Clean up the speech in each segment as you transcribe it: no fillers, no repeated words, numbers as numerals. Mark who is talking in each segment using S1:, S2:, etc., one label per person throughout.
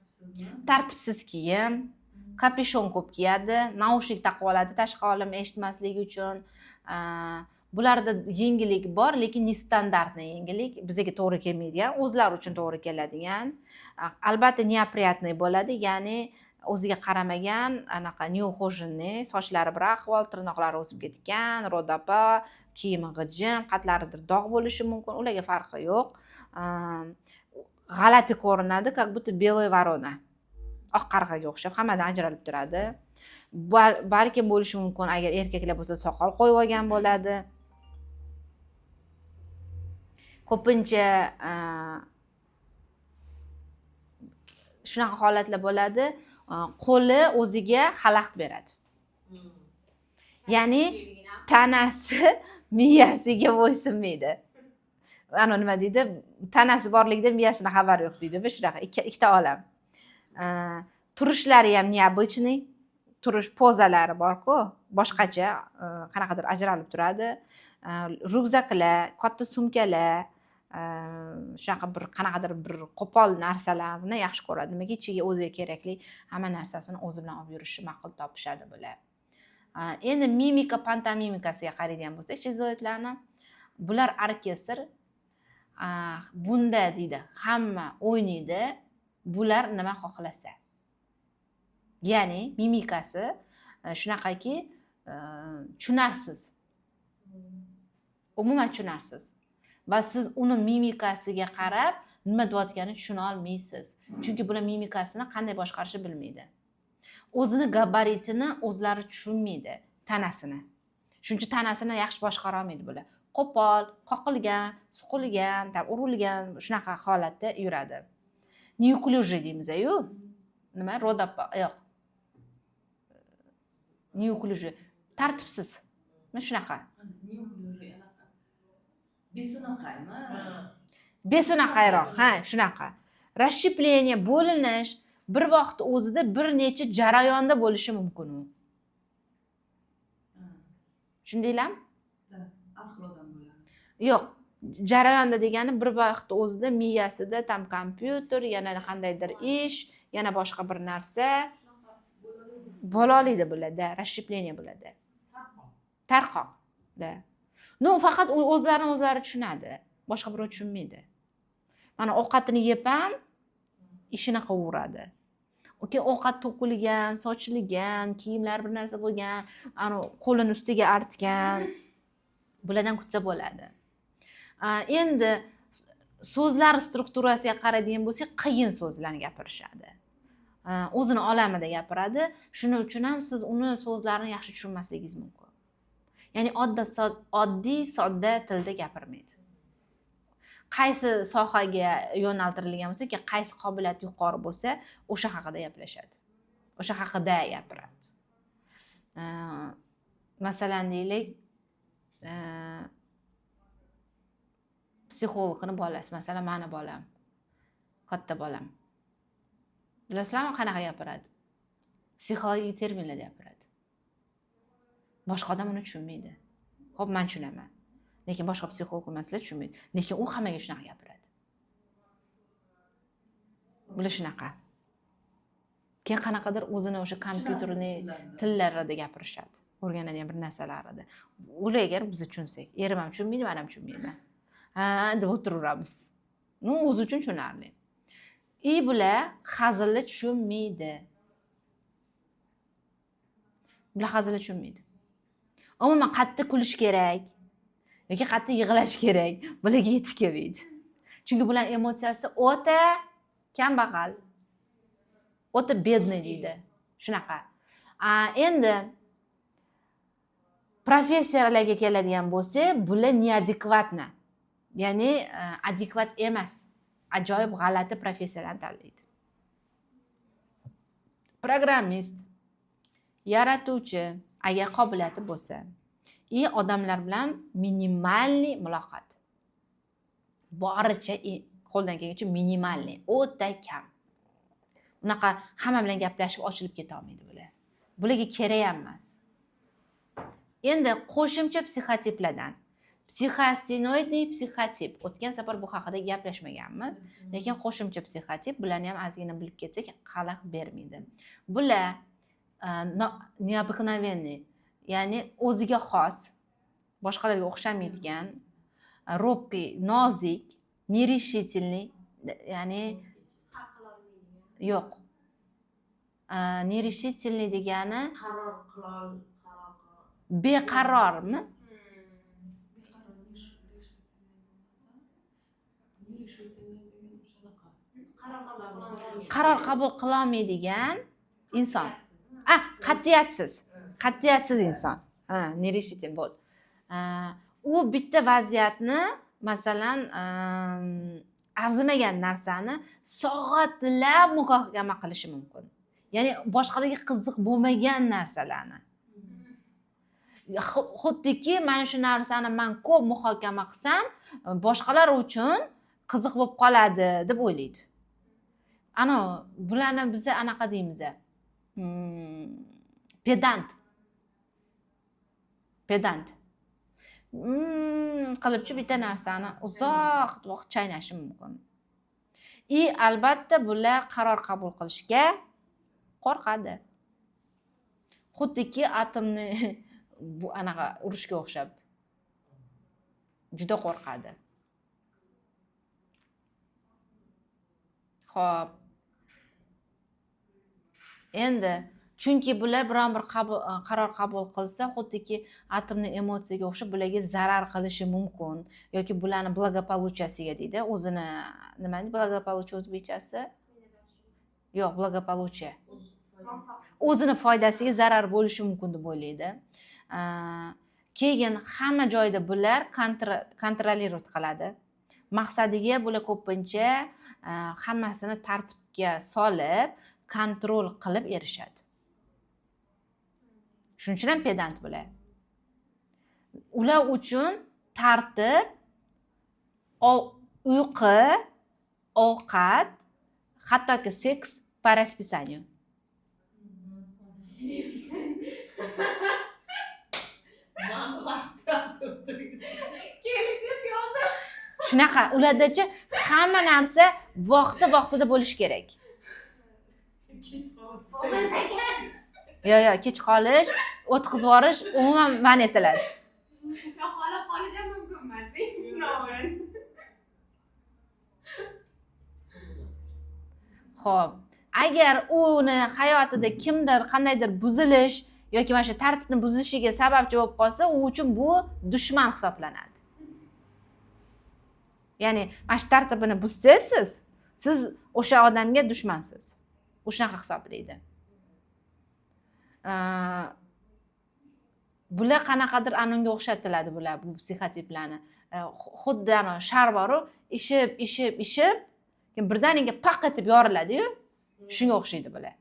S1: Tartibsizmi?
S2: Tartibsiz kiyim, капюшон ko'p kiyadi, наушник taqib oladi tashqi olam eshitmasligi uchun. Bularda yengillik bor, lekin нестандартный yengillik, bizga to'g'ri kelmaydigan, o'zlari uchun to'g'ri keladigan. Albatta неопрятный bo'ladi, ya'ni o'ziga qaramagan, anaqa неухоженный, sochlari bir ahvol, tirnoqlari o'sib ketgan, ro'dapa, kiyimi g'ijim, qatlaridir dog' bo'lishi mumkin, ularga farqi yo'q. G'alati ko'rinadi, как будто белая ворона, oq qarg'aga o'xshab hammadan ajralib turadi. Balkim bo'lishi mumkin, agar erkaklar bo'lsa, soqol qo'yib olgan bo'ladi ko'pincha. Shunaqa holatlar bo'ladi, qo'li o'ziga xalaqit beradi, ya'ni tanasi miyasiga bo'ysunmaydi. Ana nima deydi, tanasi borligida miyasini xabari yo'q deydimi, shunaqa ikkita olam. Turishlari ham необычный turish, pozalari borku, boshqacha, qanaqadir ajralib turadi. Ryukzaklar, katta sumkalar, shunaqa bir qanaqadir bir qo'pol narsalarni yaxshi ko'radi. Nimaga? Ichiga o'ziga kerakli hamma narsasini o'zi bilan olib yurishni ma'qul topishadi bular. Endi mimika pantomimikasiga qaraydigan bo'lsak shizoidlarni, bular orkestr. Bunda deydi, hamma o'ynaydi, bular nima xohlasa, ya'ni mimikasi shunaqaki, tushunarsiz, umuman tushunarsiz va siz uni mimikasiga qarab nima deyotganini tushuna olmaysiz, chunki bular mimikasini qanday boshqarishni bilmaydi, o'zini gabaritini o'zlari tushunmaydi, tanasini. Shuning uchun tanasini yaxshi boshqara olmaydi bular. Qo'pol, qoqilgan, suqilgan, там urilgan, shunaqa holatda yuradi. Неуклюжий deymiz-yu, nima, ro'dapa, yo'q, неуклюжий, tartibsiz, mana shunaqa.
S1: Неуклюжий, anaqa besunaqaymi?
S2: Besunaqayroq, ha, shunaqa. Расщепление, bo'linish, bir vaqt o'zida bir necha jarayonda bo'lishi mumkin u. Tushundinglarmi?
S1: Har xil odam bo'ladi.
S2: Yo'q, jarayonda degani bir vaqt o'zida miyasida там kompyuter, yana qandaydir ish, yana boshqa bir narsa bo'la oladi bularda, расщепление bo'ladi, tarqoq да. Ну, faqat u o'zlarini o'zlari tushunadi, boshqa birov tushunmaydi. Mana ovqatini yeb ham ishini qilaveradi. Keyin ovqat to'kilgan, sochilgan, kiyimlar bir narsa bo'lgan, anavi qo'lini ustiga artgan, bulardan kutsa bo'ladi. Endi so'zlar strukturasiga qaraydigan bo'lsak, qiyin so'zlarni gapirishadi. O'zini olamida gapiradi, shuning uchun ham siz uni so'zlarini yaxshi tushunmasligingiz mumkin, ya'ni oddiy sodda tilda gapirmaydi. Qaysi sohaga yo'naltirilgan bo'lsa, yoki qaysi qobiliyati yuqori bo'lsa, o'sha haqida gaplashadi, o'sha haqida gapiradi. Masalan, deylik, psixologni bolasi, masalan, mani bolam, katta bolam, bilasizlarmi, qanaqa gapiradi? Psixologik terminlarda gapiradi, boshqa odam uni tushunmaydi. Ho'p, man tushunaman, lekin boshqa psixolog emaslar tushunmaydi, lekin u hammaga shunaqa gapiradi. Bular shunaqa. Keyin qanaqadir o'zini o'sha компьютерный tillarida gapirishadi, o'rganadigan bir narsalarida. Ular agar biz tushunsak, erim ham tushunmaydi, man ham tushunmayman, ha deb o'tiraveramiz. Ну, o'zi uchun tushunarli. И bular hazilni tushunmaydi, bular hazilni tushunmaydi umuman. Qayerda kulish kerak yoki qayerda yig'lash kerak, bularga yetib kelmaydi, chunki bularni emotsiyasi o'ta kambag'al, o'ta бедный deydi, shunaqa. Endi professiyalarga keladigan bo'lsak, bular неадекватно, ya'ni adekvat emas, ajoyib g'alati professiyalarni tanlaydi: programmist, yaratuvchi, agar qobiliyati bo'lsa, и odamlar bilan минимальный muloqot, boricha, qo'ldan kelgancha минимальный, o'ta kam. Unaqa hamma bilan gaplashib, ochilib ketolmaydi bular, bularga kerak ham emas. Endi qo'shimcha psixotiplardan Психастеноидный психотип. O'tgan safar bu haqida gaplashmaganmiz, lekin qo'shimcha psixotip, bularni ham ozgina bilib ketsak, xalaqit bermaydi. Bular необыкновенный, ya'ni o'ziga xos, boshqalarga o'xshamaydigan, робкий, nozik, нерешительный, ya'ni
S3: Hal qila olmaydigan.
S2: Yo'q, нерешительный degani
S3: Qaror qila
S2: beqarormi?
S1: Beqaror, решительный bo'lmasa, нерешительный degan o'shanaqa.
S3: Qaror qabul qila olmaydi.
S2: Qaror qabul qilolmaydigan inson, a, qat'iyatsiz, qat'iyatsiz inson, ha, нерешительный. Вот, u bitta vaziyatni, masalan, arzimagan narsani soatlab muhokama qilishi mumkin, ya'ni boshqalarga qiziq bo'lmagan narsalarni. Xuddiki mana shu narsani man ko'p muhokama qilsam, boshqalar uchun qiziq bo'lib qoladi deb o'ylaydi. Ana bularni biza anaqa deymiz, педант, педант. Qilibchi bitta narsani uzoq vaqt chaynashi mumkin. И albatta bular qaror qabul qilishga qo'rqadi, xuddiki atomni bu anaqa urushga o'xshab juda qo'rqadi. Ho'p, endi chunki bular biron bir qaror qabul qilsa, xuddiki atomni emotsiyaga o'xshab bularga zarar qilishi mumkin yoki bularni благополучия siga deydi, o'zini nima deydi, благополучие o'zbekchasi yo'q, благополучие, o'zini foydasiga zarar bo'lishi mumkin deb o'ylaydi. Keyin hamma joyda bular контролировать qiladi. Maqsadiga bular ko'pincha hammasini tartibga solib, контроль qilib erishadi. Shuning uchun ham педант bular. Ular uchun tartib, uyqu, ovqat, hattoki seks по расписанию.
S4: Man vaqtda
S3: Kelishib yozib.
S2: Shunaqa ulardachi hamma narsa vaqti vaqtida bo'lishi kerak.
S4: Kech qolsa.
S3: Bo'lmas ekan.
S2: Yo'q, kech qolish, o'tkazib yuborish umuman man etiladi.
S3: Yo, xolab qolish ham mumkin emas. Noo'rin.
S2: Xo'p, agar uni hayotida kimdir qandaydir buzilish yoki mana shu tartibni buzishiga sababchi bo'lib qolsa, u uchun bu dushman hisoblanadi. Ya'ni mana shu tartibini buzsangiz, siz o'sha odamga dushmansiz. U shunaqa hisoblaydi. Bular qanaqadir anunga o'xshatiladi bular, bu psixotiplarni. Xuddi ana shar boru, ishib, ishib, ishib, keyin birdaniga paq etib yoriladi-yu, shunga o'xshaydi bular.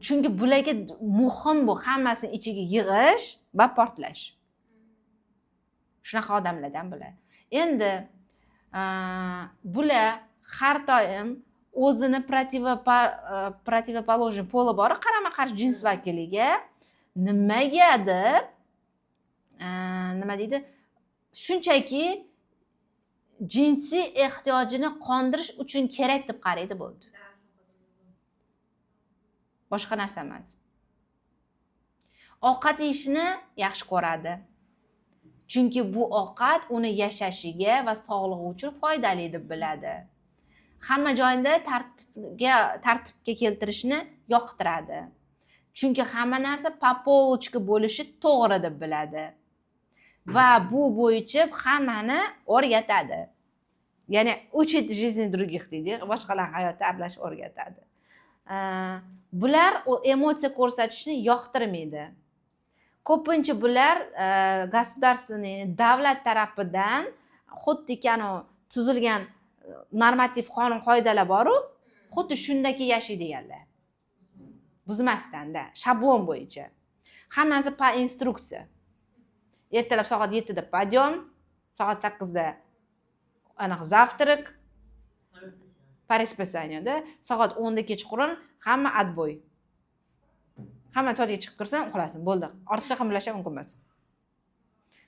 S2: Chunki bularga muhim bu hammasini ichiga yig'ish va portlash. Shunaqa odamlardan bular. Endi bular har doim o'zini противоположный poli bor, qarama-qarshi jins vakiliga nimagadir, nima deydi, shunchaki jinsiy ehtiyojini qondirish uchun kerak deb qaraydi, bo'ldi. Boshqa narsa emas. Ovqat yeyishni yaxshi ko'radi. Chunki bu ovqat uni yashashiga va sog'lig'i uchun foydali deb biladi. Hamma joyda tartibga keltirishni yoqtiradi. Chunki hamma narsa по полочка bo'lishi to'g'ri deb biladi. Va bu bo'yicha hammani o'rgatadi. Ya'ni учит жизни других deydi, boshqalar hayotda aralashib o'rgatadi. Bular emotsiya ko'rsatishni yoqtirmaydi. Ko'pincha bular государственный, davlat tarafidan xuddiki anavi tuzilgan normativ qonun qoidalar boru, xuddi shundaki yashaydiganlar. Buzmasdan-da, shablon bo'yicha. Hammasi по instruksiya. Ertalab soat 7da подъем, soat 8da anaqa завтрак, по расписанию-da, soat 10da kechqurun hamma отбой. Hamma to'rtga chiqib kirsin, uxlasin, bo'ldi. Ortiqcha qimlash ham mumkin emas.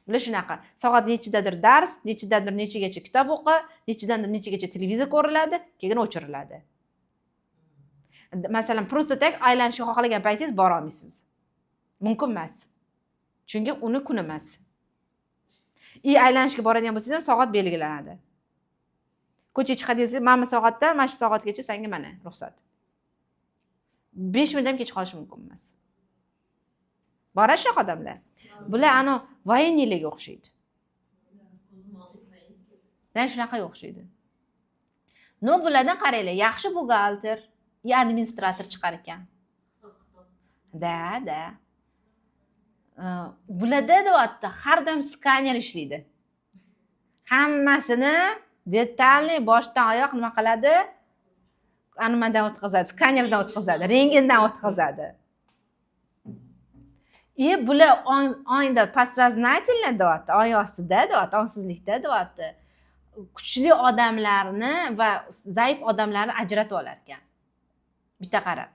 S2: Bular shunaqa, soat nechidadir dars, nechidandir nechagacha kitob o'qi, nechidandir nechagacha televizor ko'riladi, keyin o'chiriladi. Masalan, просто так aylanishga xohlagan paytingiz borolmaysiz, mumkin emas, chunki uni kuni emas. И aylanishga boradigan bo'lsangiz ham soat belgilanadi. Ko'chaga chiqadigan, mana bu soatdan mana shu soatgacha sanga mana ruxsat, 5 minut ham kech qolish mumkin emas. Bor shunaqa odamlar. Bular anavi военный larga o'xshaydi. Да, shunaqaga o'xshaydi. Но bulardan, qaranglar, yaxshi buxgalter и administrator chiqar ekan. Да, bularda, deyapti, har doim skaner ishlaydi, hammasini детальный, boshdan oyoq nima qiladi, nimadan o'tkazadi, skanerdan o'tkazadi, rentgendan o'tkazadi. И bular ongda, подсознательно, deyapti, ong ostida, deyapti, ongsizlikda, deyapti, kuchli odamlarni va zaif odamlarni ajratib olar ekan bitta qarab.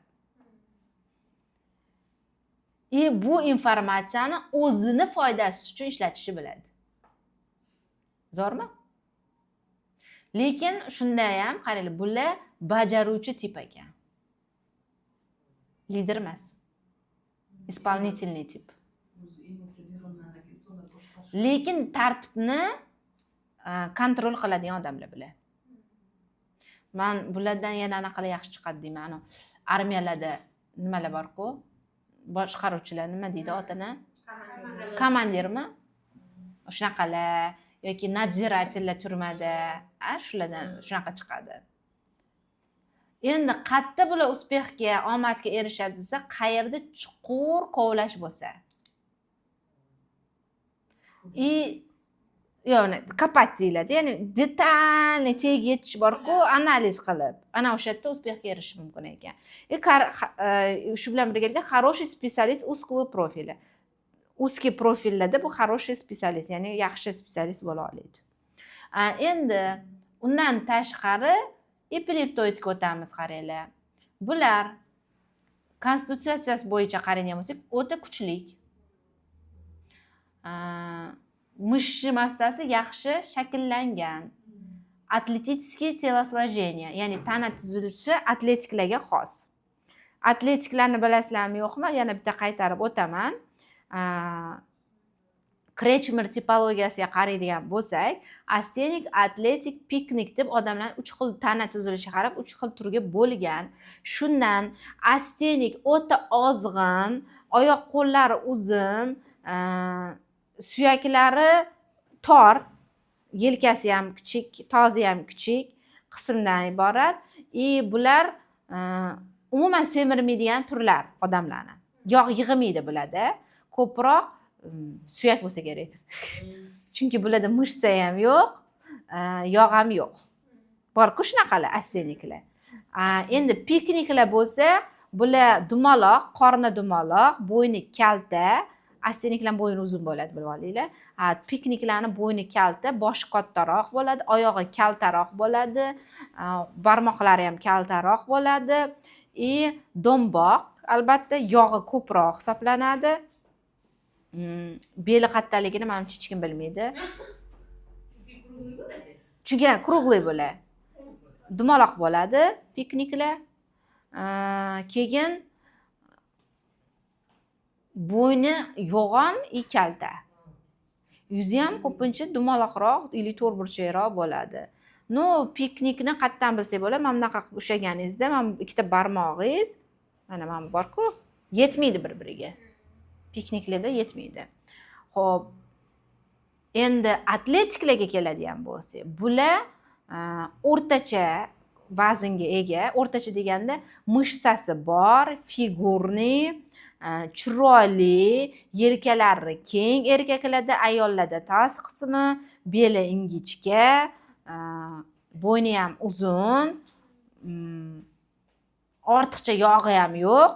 S2: И bu informatsiyani o'zini foydasi uchun ishlatishni biladi. Zo'rmi? Lekin shunda ham, qaranglar, bular bajaruvchi tip ekan, lider emas, исполнительный тип.
S1: O'zi emotsiya berilmagan insonlar boshqarish.
S2: Lekin tartibni контроль qiladigan odamlar bular. Man bulardan yana anaqalar yaxshi chiqadi deyman, anavi armiyalarda nimalar borku, boshqaruvchilar, nima deydi otini, komandirmi, shunaqalar yoki надзиратель lar turmada, a shulardan shunaqa chiqadi. Endi qayerda bular успех ga, omadga erishadi desa, qayerda chuqur kovlash bo'lsa и yo'q, копать deyiladi, ya'ni детальный tagiga yetish borku, analiz qilib, ana o'sha yerda успех ga erishish mumkin ekan. И shu bilan birgalikda хороший специалист узкого профиля, узкий profillarda bu хороший специалист, ya'ni yaxshi специалист bo'la oladi. Endi undan tashqari epileptoidga o'tamiz. Qaranglar, bular konstitutsiyasi bo'yicha qaraydigan bo'lsak, o'ta kuchlik, мышцы massasi yaxshi shakllangan, атлетический телосложение, ya'ni tana tuzilishi atletiklarga xos. Atletiklarni bilasizlarmi, yo'qmi, yana bitta qaytarib o'taman. Krechmer tipologiyasiga qaraydigan bo'lsak, astenik, atletik, piknik deb odamlar uch xil tana tuzilishiga qarab uch xil turga bo'lgan. Shundan astenik o'ta ozg'in, oyoq qo'llari uzun, suyaklari tor, yelkasi ham kichik, tozi ham kichik qismdan iborat. И bular umuman semirmaydigan turlar odamlarni, yog' yig'maydi bularda, ko'proq suyak bo'lsa kerak, chunki bularda мышца ham yo'q, yog' ham yo'q. Borku shunaqalar, asteniklar. Endi pikniklar bo'lsa, bular dumaloq, qorni dumaloq, bo'yni kalta. Asteniklar bo'yni uzun bo'ladi, bilib olinglar. Pikniklarni bo'yni kalta, boshi kattaroq bo'ladi, oyog'i kaltaroq bo'ladi, barmoqlari ham kaltaroq bo'ladi и do'mboq, albatta yog'i ko'proq hisoblanadi. Beli qattaligini manimcha hech kim bilmaydi.
S4: Chunki круглый bo'ladi.
S2: Chunki круглый bo'ladi.
S4: Semiz bo'ladi.
S2: Dumaloq bo'ladi pikniklar. Keyin bo'yni yo'g'on и kalta, yuzi ham ko'pincha dumaloqroq или to'rtburchakroq bo'ladi. Но piknikni qayerdan bilsak bo'ladi? Mana bunaqa qilib ushlaganingizda, mana bu ikkita barmog'ingiz, mana bu borku, yetmaydi bir biriga, pikniklarda yetmaydi. Ho'p, endi atletiklarga keladigan bo'lsak, bular o'rtacha vaznga ega. O'rtacha deganda мышца si bor, фигурный, chiroyli, yelkalari keng erkaklarda, ayollarda таз qismi, beli ingichka, bo'yni ham uzun, ortiqcha yog'i ham yo'q.